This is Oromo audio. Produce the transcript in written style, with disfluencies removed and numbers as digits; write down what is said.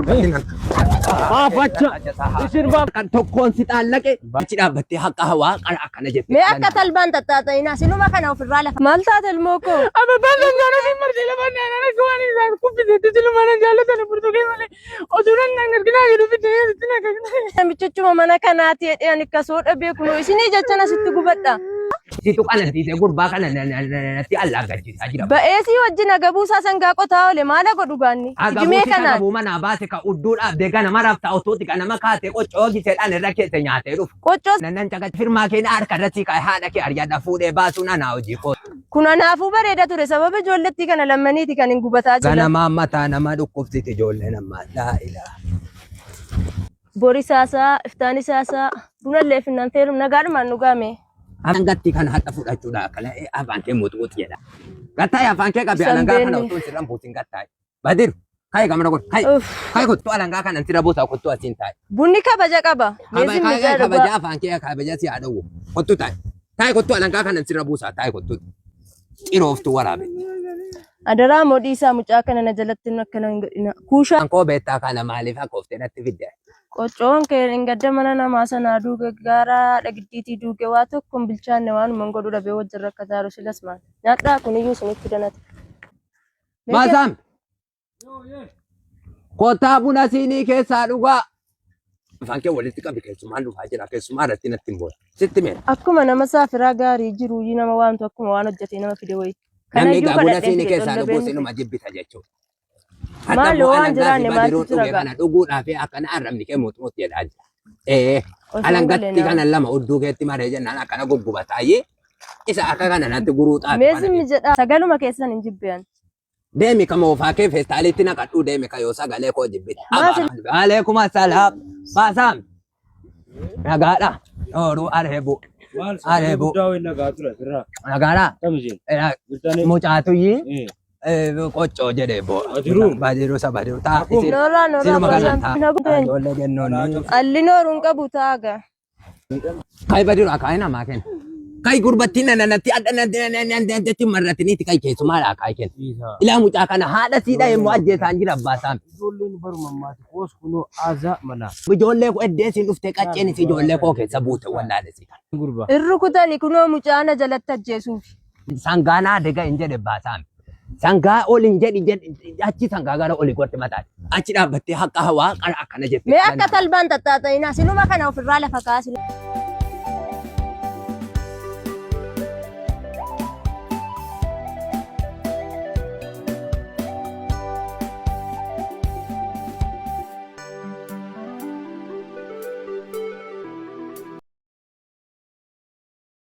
Gurbattiin Baafacha. Isin baaf. Kan tokkoon si xaallaqe achi dhaabbattee haqa hawaa qara akkana jette. Mee akka talbaan tattaata'inaa sinuma kana ofirraa lafa. Maal taate ilmoo koo? Abbaan sangaan ofii marsee lafa naan akka waan isaan kuffisetti siluma nan jaallatan burtuqee malee osoo nan nan arginaa jedhu fidee sitti na kakna. Namichichuma mana kanaati jedhee ani akkasoo dhabee kunoo isinii jechan asitti gubadha. Situ qanansiisee gurbaa kana natti allaaggachiisaa jira. Ba'eesii wajjin agabuusaa sangaa qotaa oole maala godhu gaanni? Igimee Agabuusi kanaan. agabuu manaa baase ka udduu dhaabdee ganama rafta otuuti ganama kaatee qoccoo giseedhaan irra keessa nyaatee dhufu. Qoccoo Nannan caqa firmaa kee harka irratti ka'e haadha kee aryaadha fuudhee baasuun anaa hojii koo. kun anaafuu bareeda ture sababa ijoollettii kana lammaniiti kan hin gubataa jira. Ganamaa mataa nama dhukkubsiti ijoolleen ammaa laa ilaa. Borisaasaa, iftaanisaasaa, bunallee finnaan feerum nagaadhumaan dhugaame. Hangatti kana hadha fudhachuudha akkana afaan kee muxuuxi jedha. Gattaa'e afaan kee qabi Isaan alangaa kana beenne. utuu sirran buusin gattaa'e. Badiru kayi gamana kun kayi Uff. kayi kottu alangaa kana sirra buusaa kottu asiin taa'e. Bunni kabaja qaba. Meezin Kabaja mijaa kabaja dhugaa. afaan kee kabaja si haa dhowwu. Kottu taa'e. Taa'e kottu alangaa kana sirra buusaa taa'e kottu. Xirooftuu waraabe. Adaraa moo dhiisaa mucaa kana na jalatti hin akkana hin godhina. Kuushaa Koo beektaa kana maaliif akka oftee natti fidde? Qoccoon kee hin gadda mana namaa sanaa duuge gaara dhagiddiitii duuge waa tokko hin bilchaanne waanuma hin godhu dhabee wajjin rakkataa jiru silas maal. Nyaadhaa kuniyyuu isinitti danata. Mee Maasaam. Kottaa buna siinii keessaa dhugaa. Afaan kee walitti qabi keessumaan dhufaa jira keessumaa irratti natti hin boona. Sitti meera. Akkuma nama saafiraa gaarii jiru nama waamtu akkuma waan hojjetee nama fide wayi. Namni Kanayyuu egaa buna kadhadhee siinii fide keessaa tolla dhuguu beenni sinuma fide. jibbita jechuudha. Hadha Maal immoo waan alangaa fi jiraanne maaltu badiruun jira dhuge gaa? kana dhuguudhaaf akkana arrabni kee muxmuux jedhaa jira. Ee Osoo hin galee alangatti naa. kana lama udduu keetti maree jennaan akkana guggubataayyee isa akka kana natti guruu xaatu Mee kana. zimmi jedhaa sagaluma keessan hin jibbean. Deemi ka moofaa kee feestaalitti naqadhuu deemi ka yoo sagalee koo jibbite. Maal sin Aleekum assalaam. Baasaam. Nagaadha. Ooruu areebu. Maal sagalee Areebu. guddaa wayii nagaa ture asirraa. Nagaadha. Kam isheen? Bultaanee? Mucaatuyyi Eh. qoccoo jedhee boo. Badiruu? Badiruu isa badiruu. Taa Akkuma. isin. Nooraa nooraa Sinuma kanan baasaan taa. na guuteen. Ijoollee jennoonni. Alli nooruun qabu taaga. Kai badiru akaayii namaa kenna. Kai gurbattiin nanatti adda nanatti marratiniiti kai keessumaadha akaayii kenna. Dhiisaa. Ilaa mucaa kana haadha siidha immoo ajjeesaan jira abbaa isaa. Ijoolleen baruma ammaati koos kunoo aazaa manaa. Ijoollee koo eddee siin dhuftee qacceen isii ijoollee koo keessa buute wallaale si kana. Gurbaa. Irru kutani kunoo mucaa na jalatti ajjeesuufi. Sangaa naa dega hin jedhe abbaa isaa. Sangaa ol hin jedhi jedhi achi sangaa gara oli godhe mataa. Achi dhaabbattee haqa hawaa qara akkana jette. Mee akka talbaan tattaata'inaa sinuma kana ofirraa lafa kaasi.